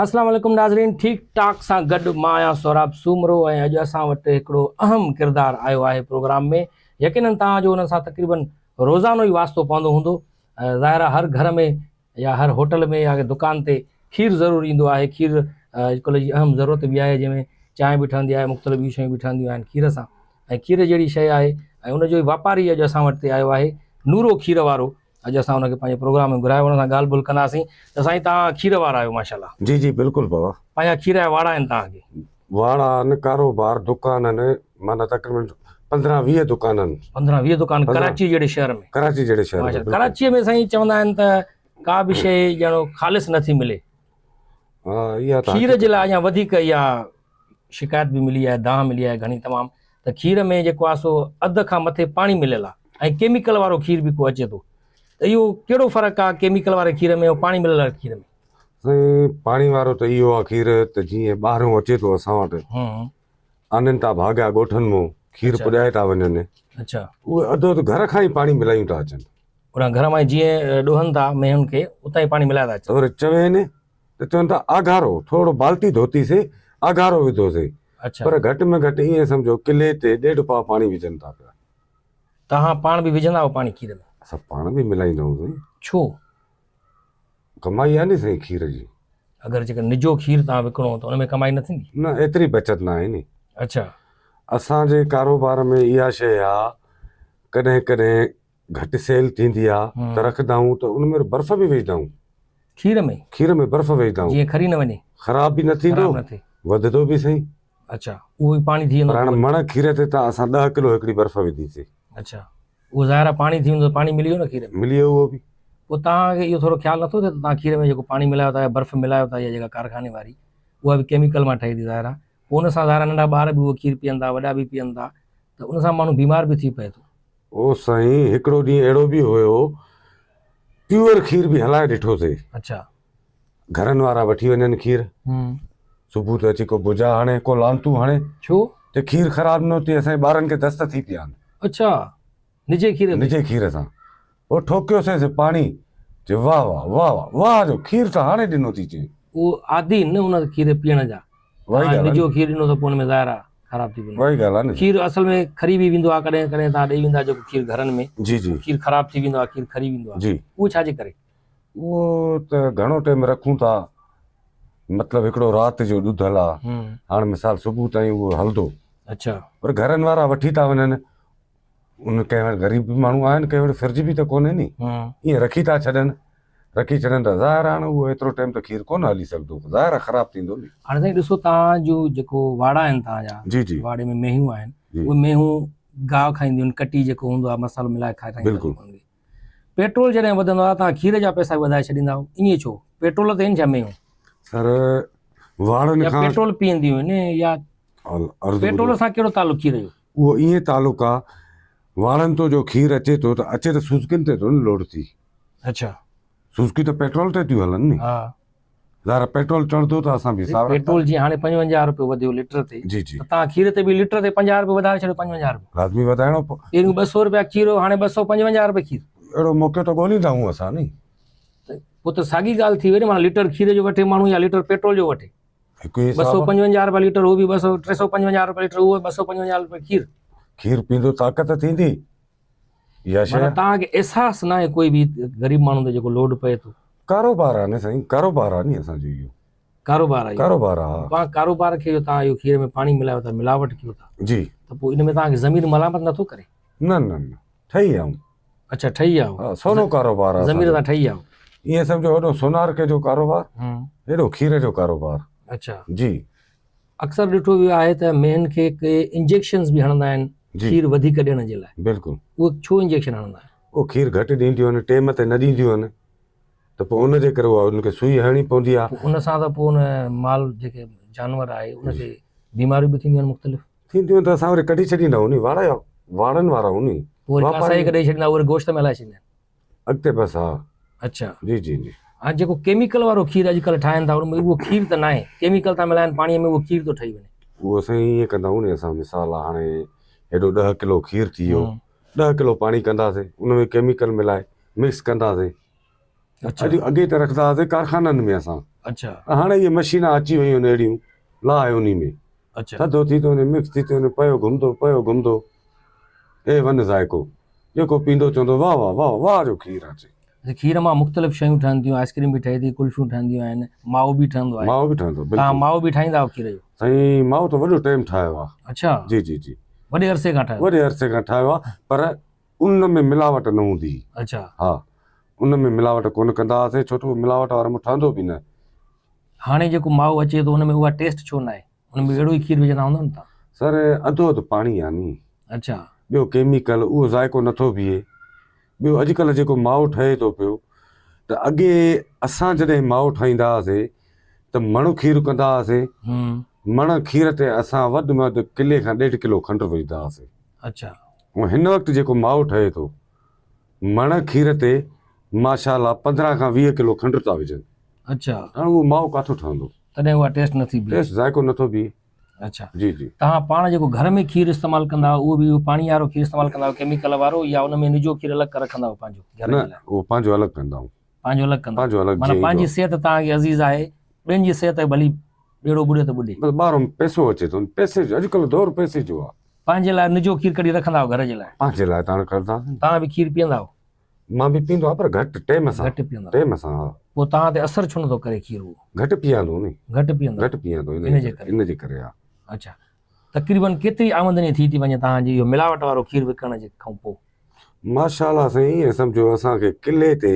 اسلام عليڪم ناظرين ٺيڪ ٽاڪ سان گڏ مان آهيان سهراب سومرو ۽ اڄ اسان وٽ هڪڙو اهم ڪردار آيو آهي پروگرام ۾ يقينن توهان جو ان سان تقريبن روزانو ئي واسطو پوندو هوندو ظاهر آهي هر گهر ۾ يا هر هوٽل ۾ يا دڪان تي کير ضرور ايندو آهي کير اڄڪلهه جي اهم ضرورت به آهي جنهن ۾ چانهه به ٺهندي آهي مختلف ٻيون شيون به ٺهنديون آهن کير سان ۽ کير جهڙي شيء آهي ۽ ان جو واپاري اڄ اسان وٽ آيو آهي نورو کير وارو اڄ اسان ان کي پنهنجي پروگرام ۾ گهرايو ان سان ڳالهه ٻولهه ڪنداسين ته سائين توهان کير وارا آهيو ماشاءالله. جي جي بلڪل بابا. پنهنجا کير جا واڙا آهن توهان کي. واڙا آهن ڪاروبار دڪان آهن معنيٰ تقريبن 15 20 دڪان آهن. 15 20 دڪان ڪراچي جهڙي شهر ۾. ڪراچي جهڙي شهر ۾. ڪراچي ۾ سائين چوندا آهن ته ڪا به شيء ڄڻ خالص نٿي ملي. ها اها ته کير جي لاء اڃا وڌيڪ اها شڪايت به ملي آهي دانهن ملي آهي گهڻي تمام ته کير ۾ جيڪو آهي سو اڌ کان مٿي پاڻي مليل آهي ۽ ڪيميڪل وارو کير به ڪو اچي ٿو ته اهو ڪهڙو فرق آهي ڪيميڪل واري کير ۾ ۽ پاڻي مليل واري کير ۾؟ سائين پاڻي وارو ته اهو آهي کير ته جيئن ٻاهرون اچي ٿو اسان وٽ آنن ٿا ڀاڳيا ڳوٺن مون کير پڄائي ٿا وڃن اچھا اهي اڌو اڌ گهر کان ئي پاڻي ملايون ٿا اچن. ان گهر مان جيئن ڏوهن ٿا مينهن کي اتان ئي پاڻي ملائي ٿا اچن. وري چوين ته چون ٿا آگهارو ٿورو بالٽي ڌوتي سي آگهارو وڌو سي اڇا پر گهٽ ۾ گهٽ ائين سمجهو ڪلي تي ڏيڍ پاء پاڻي وجهن ٿا پيا. توهان پاڻ به وجهندا آهيو پاڻي کير ۾؟ اسان پاڻ به ملائيندا آهيون سائين. ڇو؟ ڪمائي آهي ني سائين کير جي. اگر جيڪر نجو کير توهان وڪڻو ته ان ۾ ڪمائي نه ٿيندي؟ نه ايتري بچت نه آهي ني. اڇا. اسان جي ڪاروبار ۾ اها شيء آ ڪڏهن ڪڏهن گهٽ سيل ٿيندي آ ته رکندا آهيون ته ان ۾ برف به وجهندا آهيون. کير ۾؟ کير ۾ برف وجهندا آهيون. جيئن کري نه وڃي. خراب به نه ٿيندو وڌندو به سهي. اڇا اهو ئي پاڻي ٿي ويندو. پر هاڻي مڻ کير تي ته اسان 10 ڪلو هڪڙي برف وڌي سي. اڇا اهو ظاهر آ پاڻي ٿي ويندو پاڻي ملي ويو نه کير ۾. ملي ويو اهو به. پوء توهان کي اهو ٿورو خيال نٿو ٿئي ته توهان کير ۾ جيڪو پاڻي ملايو ٿا يا برف ملايو ٿا يا جيڪا ڪارخاني واري اها به ڪيميڪل مان ٺهي ٿي ظاهر آ پوء ان سان ظاهر آ ننڍا ٻار به اهو کير پيئن ٿا وڏا به پيئن ٿا ته ان سان ماڻهو بيمار به ٿي پئي ٿو. او سائين هڪڙو ڏينهن اهڙو به هيو پيور کير به هلائي ڏٺوسي. اڇا. گهرن وارا وٺي وڃن کير. صبح ته اچي ڪو بجا هڻي ڪو لانتون هڻي. ڇو؟ ته کير خراب نه ٿئي اسان جي ٻارن کي دست ٿي پيا آهن. اڇا نجي کير تي. نجي کير سان. پوء ٺوڪيوسينس پاڻي چي واه واه واه واه واه جو کير ته هاڻي ڏنو ٿي چي. اهو عادي آهن نه ان کير پيئڻ جا. وائي ڳالهه نجو کير ڏنو ته پوء ان ۾ ظاهر آهي خراب ٿي ويندو. وائي ڳالهه آهي نه. کير اصل ۾ کري به ويندو آهي ڪڏهن ڪڏهن تان ڏئي ويندا جيڪو کير گهرن ۾ جي جي کير خراب ٿي ويندو آهي کير کري ويندو آهي جي اهو ڇا جي ڪري؟ اهو ته گهڻو ٽيم رکون ٿا مطلب هڪڙو رات جو ڏڌل آ هاڻ مثال صبح تائين اهو هلندو. اڇا. پر گهرن وارا وٺي ٿا وڃن ان ڪنهن وٽ غريب به ماڻهو آهن ڪنهن وٽ فرج به ته ڪونهي ني ائين رکي ٿا ڇڏن رکي ڇڏن ته ظاهر هاڻ اهو ايترو ٽيم ته کير ڪونه هلي سگهندو ظاهر آهي خراب ٿيندو ني. هاڻي سائين ڏسو توهان جو جيڪو واڙا آهن توهان جا جي جي واڙي ۾ مينهون آهن اهي مينهون گاهه کائينديون آهن ڪٽي جيڪو هوندو آهي مصالحو ملائي کائينديون بلڪل. آهن پيٽرول جڏهن وڌندو آهي توهان کير جا پئسا به وڌائي ڇڏيندا آهيو ائين ڇو پيٽرول تي آهن ڇا مينهون؟ سر واڙن يا کان پيٽرول پيئنديون آهن يا عرض پيٽرول ٻڌو. سان ڪهڙو تعلق کير جو؟ اهو ائين تعلق آ واڙن تو جو کير اچي ٿو ته اچي ته سوزڪين تي ٿو نه لوڊ ٿي. اڇا. سوزڪي ته پيٽرول تي ٿيون هلن ني. ها. ظاهر آ پيٽرول چڙهندو ته اسان به حساب رکندا. پيٽرول جيئن هاڻي 55 روپيو وڌيو ليٽر تي جي جي. ته توهان کير تي به ليٽر تي 50 روپيو وڌاري ڇڏيو 55 روپيو. لازمي وڌائڻو پو. پهريون 200 روپيا کير هو هاڻي 255 روپيا کير. اهڙو موقعو ته ڳوليندا آهيون اسان ني. ته پوء ته ساڳي ڳالهه ٿي وئي نه معنيٰ ليٽر کير جو وٺي ماڻهو يا ليٽر پيٽرول جو وٺي. هڪ ئي حساب آ. 255 روپيا ليٽر هو به 200 355 روپيا ليٽر اهو 255 روپيا کير. کير پيندو طاقت ٿيندي. اها شيء. معنيٰ توهان کي احساس ناهي ڪوئي به غريب ماڻهو تي جيڪو لوڊ پئي ٿو. ڪاروبار آهي نه سائين ڪاروبار آهي ني اسان جو اهو. ڪاروبار آهي. ڪاروبار آهي ها. توهان ڪاروبار کي جو توهان اهو کير ۾ پاڻي ملايو ٿا ملاوٽ ڪيو ٿا. جي. ته پوء ان ۾ توهان کي ضمير ملامت نٿو ڪري. نه نه نه ٺهي ويا آهيون. اڇا ٺهي ويا آهيو. ها سونو ڪاروبار آهي. ضمير سان ٺهي ويا آهيو. ائين سمجهو هيڏو سونارڪي جو ڪاروبار هيڏو کير جو ڪاروبار. اڇا. جي. اڪثر ڏٺو ويو آهي ته مينهن کي ڪي انجيڪشنز به هڻندا آهن کير وڌيڪ ڏيڻ جي لاء. بلڪل. اهي ڇو انجيڪشن هڻندا آهن؟ اهو کير گهٽ ڏينديون آهن ٽيم تي نه ڏينديون آهن ته پوء ان جي ڪري اها ان کي سوئي هڻڻي پوندي آهي. پوء ان سان ته پوء ان مال جيڪي جانور آهي ان کي بيماريون به ٿينديون آهن مختلف. ٿينديون آهن ته اسان وري ڪڍي ڇڏيندا آهيون ني واڙا واڙن وارا آهيون ني. پوء وري ڪاسائي کي ڏئي ڇڏيندا اهي وري گوشت ۾ هلائي ڇڏيندا آهن. اڳتي بس ها. اڇا. جي جي جي. هاڻ جيڪو ڪيميڪل وارو کير اڄڪلهه ٺاهين ٿا ان ۾ اهو کير ته ناهي ڪيميڪل ٿا ملائن پاڻي ۾ اهو کير ٿو ٺهي وڃي. اهو سائين ائين ڪندا آهيون ني اسان مثال آ هاڻي هيڏو 10 ڪلو کير ٿي ويو 10 ڪلو پاڻي ڪنداسين ان ۾ ڪيميڪل ملائي مڪس ڪنداسين. اڇا. اڄ اڳي ته رکندا هئاسين ڪارخانن ۾ اسان. اڇا. هاڻي اهي مشينا اچي ويون آهن اهڙيون لاهه انهي ۾. اڇا. ٿڌو ٿي ٿو وڃي مڪس ٿي ٿو وڃي پيو گهمندو پيو گهمندو اي ون ذائقو جيڪو پيندو چوندو واه واه واه واه جو کير آ چي. اڇا کير مان مختلف شيون ٺهن ٿيون آئس ڪريم به ٺهي ٿي ڪلفيون ٺهنديون آهن مائو به ٺهندو آهي. مائو به ٺهندو بلڪل. توهان مائو به ٺاهيندا آهيو کير جو؟ سائين مائو ته وڏو ٽيم ٺاهيو آ. اڇا. جي جي جي. وڏي عرصي کان ٺاهيو. وڏي عرصي کان ٺاهيو آ پر ان ۾ ملاوٽ نه هوندي هئي. اڇا. ها ان ۾ ملاوٽ ڪونه ڪندا هئاسين ڇو ته اهو ملاوٽ وارو مون ٺهندو به نه. هاڻي جيڪو مائو اچي ٿو ان ۾ اها ٽيسٽ ڇو ناهي؟ ان ۾ اهڙو ئي کير وجهندا هوندؤ نه توهان؟ سر اڌو اڌ پاڻي آ ني. اڇا. ٻيو ڪيميڪل اهو ذائقو نٿو بيهي. ٻيو اڄڪلهه جيڪو مائو ٺهي ٿو پيو ته اڳي اسان جڏهن مائو ٺاهيندا هئاسين ته مڻ کير ڪندا هئاسين. مڻ کير تي اسان وڌ ۾ وڌ ڪلي کان ڏيڍ ڪلو کنڊ وجهندا هئاسين. اڇا. ۽ هن وقت جيڪو مائو ٺهي ٿو مڻ کير تي ماشاء الله 15 کان 20 ڪلو کنڊ ٿا وجهن. اڇا. هاڻ اهو مائو ڪاٿو ٺهندو؟ تڏهن اها ٽيسٽ نٿي بيهي. ٽيسٽ ذائقو نٿو بيهي. اڇا. جي جي. توهان پاڻ جيڪو گهر ۾ کير استعمال ڪندا آهيو اهو به اهو پاڻي وارو کير استعمال ڪندا آهيو ڪيميڪل وارو يا ان ۾ نجو کير الڳ رکندا آهيو پنهنجو گهر جي نه لاء؟ اهو پنهنجو الڳ ڪندا آهيون. پنهنجو الڳ ڪندا پنهنجو الڳ معنيٰ پنهنجي صحت توهان کي عزيز آهي ٻين جي صحت ڀلي ٻيڙو ٻڏي ته ٻڏي. بس ٻاهرون پئسو اچي ٿو پئسي جو اڄڪلهه دور پئسي جو آهي. پنهنجي لاء نجو کير ڪڍي رکندا آهيو گهر جي لاء؟ پنهنجي لاء ته هاڻي ڪڍنداسين. توهان به کير پيئندا آهيو؟ مان به پيئندو آهيان پر گهٽ ٽيم سان. گهٽ پيئندا. ٽيم سان ها. پوء توهان تي اثر ڇو نٿو ڪري کير اهو؟ گهٽ پيئان ٿو ني. گهٽ پيئندا. گهٽ پيئان ٿو ان جي ڪري. ان جي ڪري ها. اڇا تقريبن ڪيتري آمدني ٿي ٿي وڃي توهان جي اهو ملاوٽ وارو کير وڪڻڻ جي کان پوء؟ ماشاء الله سائين ائين سمجهو اسان کي ڪلي تي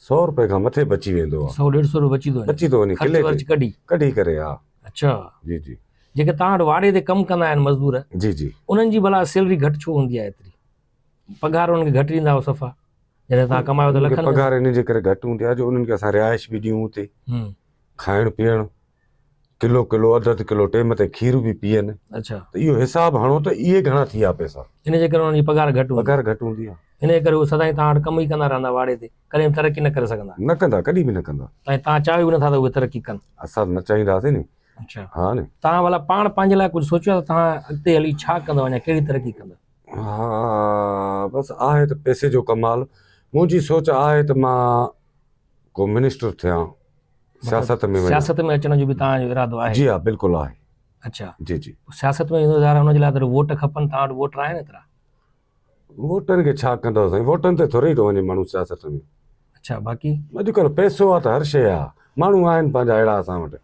سو روپئي کان مٿي بچي ويندو آهي. سو ڏيڍ سو روپيو بچي ٿو وڃي. بچي ٿو وڃي ڪلي تي. خرچ ڪڍي. ڪڍي ڪري ها. اڇا. جي جي. جيڪي توهان وٽ واڙي تي ڪم ڪندا آهن مزدور. جي جي. انهن جي ڀلا سيلري گهٽ ڇو هوندي آهي ايتري؟ پگهار انهن کي گهٽ ڏيندا آهيو صفا جڏهن توهان ڪمايو ته لکن ۾. پگهار انهن جي ڪري گهٽ هوندي آهي جو انهن کي اسان رهائش به ڏيون اتي. کائڻ پيئڻ ڪلو ڪلو اڌ اڌ ڪلو ٽيم تي کير به پيئن. اڇا. ته اهو حساب هڻو ته اهي گهڻا ٿي ويا پئسا. ان جي ڪري انهن جي پگهار گهٽ هوندي. پگهار گهٽ هوندي آهي. ان جي ڪري هو سدائين توهان وٽ ڪم ئي ڪندا رهندا واڙي تي ڪڏهن به ترقي نه ڪري سگهندا. نه ڪندا ڪڏهن به نه ڪندا. ۽ توهان چاهيو به نٿا ته اهي ترقي ڪن. اسان نه چاهينداسين ني. اڇا. ها ني. توهان ڀلا پاڻ پنهنجي لاء ڪجهه سوچيو آهي ته توهان اڳتي هلي ڇا ڪندؤ اڃا ڪهڙي ترقي ڪندؤ؟ ها بس آهي ته پئسي جو ڪمال. منهنجي سوچ آهي ته مان ڪو منسٽر ٿيان سياست ۾ وڃان. سياست ۾ اچڻ جو به توهان جو ارادو آهي؟ جي ها بلڪل آهي. اڇا. جي جي. سياست ۾ ايندو ظاهر آهي ان جي لاء ته ووٽ کپن توهان وٽ ووٽر آهن ايترا؟ ووٽن کي ڇا ڪندو سائين ووٽن تي ٿوري ئي ٿو وڃي ماڻهو سياست ۾. اڇا باقي؟ اڄڪلهه پئسو آهي ته هر شيء آهي ماڻهو آهن پنهنجا اهڙا اسان وٽ.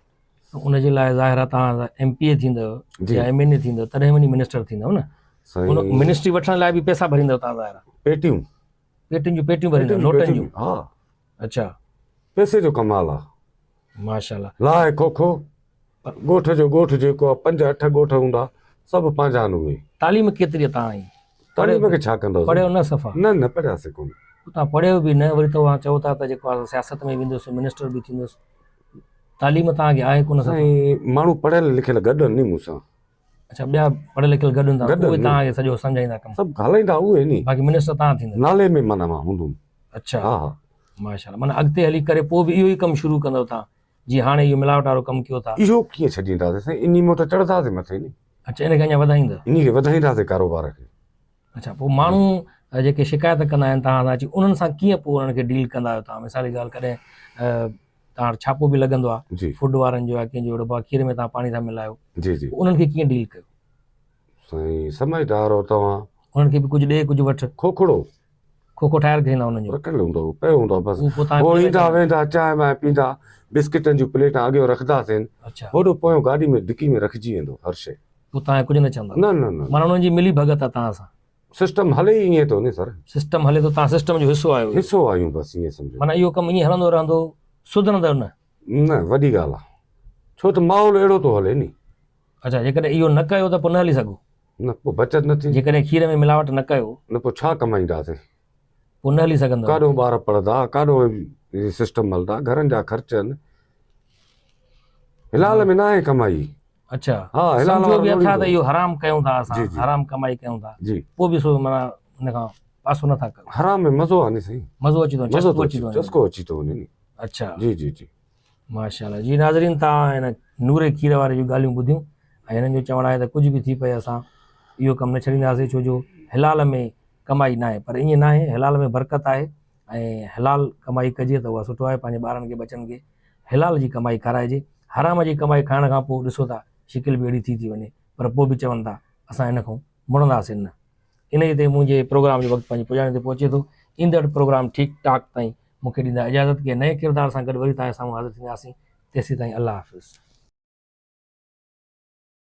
ان جي لاء ظاهر آهي توهان ايم پي اي ٿيندؤ يا ايم اين اي ٿيندؤ تڏهن وڃي منسٽر ٿيندؤ نه. سائين ان منسٽري وٺڻ لاء به پئسا ڀريندؤ توهان ظاهر آهي. پيٽيون. پيٽين جون پيٽيون ڀريندؤ نوٽن جون. ها. اڇا. پئسي جو ڪمال آ. ماشاءالله. لاء کوکو ڳوٺ جو ڳوٺ جيڪو آ پنج اٺ ڳوٺ هوندا سڀ پنهنجا آهن اهي. تعليم ڪيتري آ توهان جي؟ تعليم کي ڇا ڪندؤ؟ پڙهيو نه صفا؟ نه نه پڙهياسين ڪونه. توهان پڙهيو به نه وري توهان چئو ٿا ته جيڪو آ سياست ۾ ويندس منسٽر به ٿيندس. تعليم توهان کي آهي ڪونه صفا؟ سائين ماڻهو پڙهيل لکيل گڏ آهن ني مون سان. اڇا ٻيا پڙهيل لکيل گڏ هوندا اهي توهان کي سڄو سمجهائيندا ڪم. سڀ هلائيندا اهي ني. باقي منسٽر توهان ٿيندا. نالي ۾ معنيٰ مان هوندم. اڇا. ها ها. ماشاءالله معنيٰ اڳتي هلي ڪري پوء به اهو ئي ڪم شروع ڪندؤ توهان جيئن هاڻي اهو ملاوٽ وارو ڪم ڪيو ٿا. اهو ڪيئن ڇڏينداسين سائين انهي مان ته چڙهنداسين مٿي ني. اڇا ان کي اڃا وڌائيندؤ. انهي کي وڌائينداسين ڪاروبار کي. اڇا پوء ماڻهو جيڪي شڪايت ڪندا آهن توهان سان اچي انهن سان ڪيئن پوء انهن کي ڊيل ڪندا آهيو توهان مثال جي ڳالهه ڪڏهن توهان وٽ ڇاپو به لڳندو آهي فوڊ وارن جو يا ڪنهن جو اهڙو ڀاء کير ۾ توهان پاڻي ٿا ملايو جي جي پوء انهن کي ڪيئن ڊيل ڪيو؟ سائين سمجهدار هو توهان. انهن کي به ڪجهه ڏي ڪجهه وٺ. کوکڙو. کوکو ٺاهي رکيندا انهن جو. رکيل هوندو هو پيو هوندو هو بس. هو ايندا ويندا چانهه وانهه پيندا بسڪٽن جون پليٽان اڳيون رکنداسين هوڏو پويون گاڏي ۾ ڊڪي ۾ رکجي ويندو هر شيء. پوء توهان کي ڪجهه نه چوندا. نه نه نه. معنيٰ انهن جي ملي ڀڳت آهي توهان سان. سسٽم هلي ئي ائين ٿو ني سر. سسٽم هلي ٿو توهان سسٽم جو حصو آهيو. حصو آهيون بس ائين سمجهو. معنيٰ اهو ڪم ائين هلندو رهندو سڌرندو نه. نه وڏي ڳالهه آهي ڇو ته ماحول اهڙو ٿو هلي ني. اڇا جيڪڏهن اهو نه ڪيو ته پوء نه هلي سگهو. نه پوء بچت نه ٿيندي. جيڪڏهن کير ۾ ملاوٽ نه ڪيو. نه پوء ڇا ڪمائينداسين. پوء نه هلي سگهندو. ڪاڏو ٻار پڙهندا ڪاڏو هي سسٽم هلندا گهرن جا خرچ آهن. حلال ۾ ناهي ڪمائي. اڇا ها حلال سمجهو وارو به اٿا ته لوڙيندو. اهو حرام ڪيون ٿا اسان جي جي. حرام ڪمائي ڪيون ٿا جي. پوء به سو معنيٰ ان کان پاسو نٿا ڪريو. حرام ۾ مزو آهي ني سائين. مزو اچي ٿو وڃي مزو چسڪو ٿو اچي اچي ٿو وڃي. چسڪو اچي ٿو وڃي ني. اڇا. جي جي جي. ماشاءالله جي ناظرين توهان هن نوري کير واري جون ڳالهيون ٻڌيون ۽ هنن جو چوڻ آهي ته ڪجهه به ٿي پئي اسان اهو ڪم نه ڇڏينداسين ڇو جو حلال ۾ ڪمائي ناهي پر ائين ناهي حلال ۾ برڪت آهي ۽ حلال ڪمائي ڪجي ته اها سٺو آهي پنهنجي ٻارن کي ٻچن کي حلال جي ڪمائي کارائجي. حرام جي ڪمائي کائڻ کان پوء ڏسو ٿا شڪل به اهڙي ٿي ٿي وڃي پر پوء به چون ٿا اسان ان کان مڙنداسين نه. انهيء تي منهنجي پروگرام جو وقت پنهنجي پڄاڻي تي پهچي ٿو. ايندڙ پروگرام ٺيڪ ٽاڪ تائين مون کي ڏيندا اجازت. ڪنهن نئين ڪردار سان گڏ وري توهان جي سامهون حاضر ٿينداسين. تيسيتائين الله حافظ.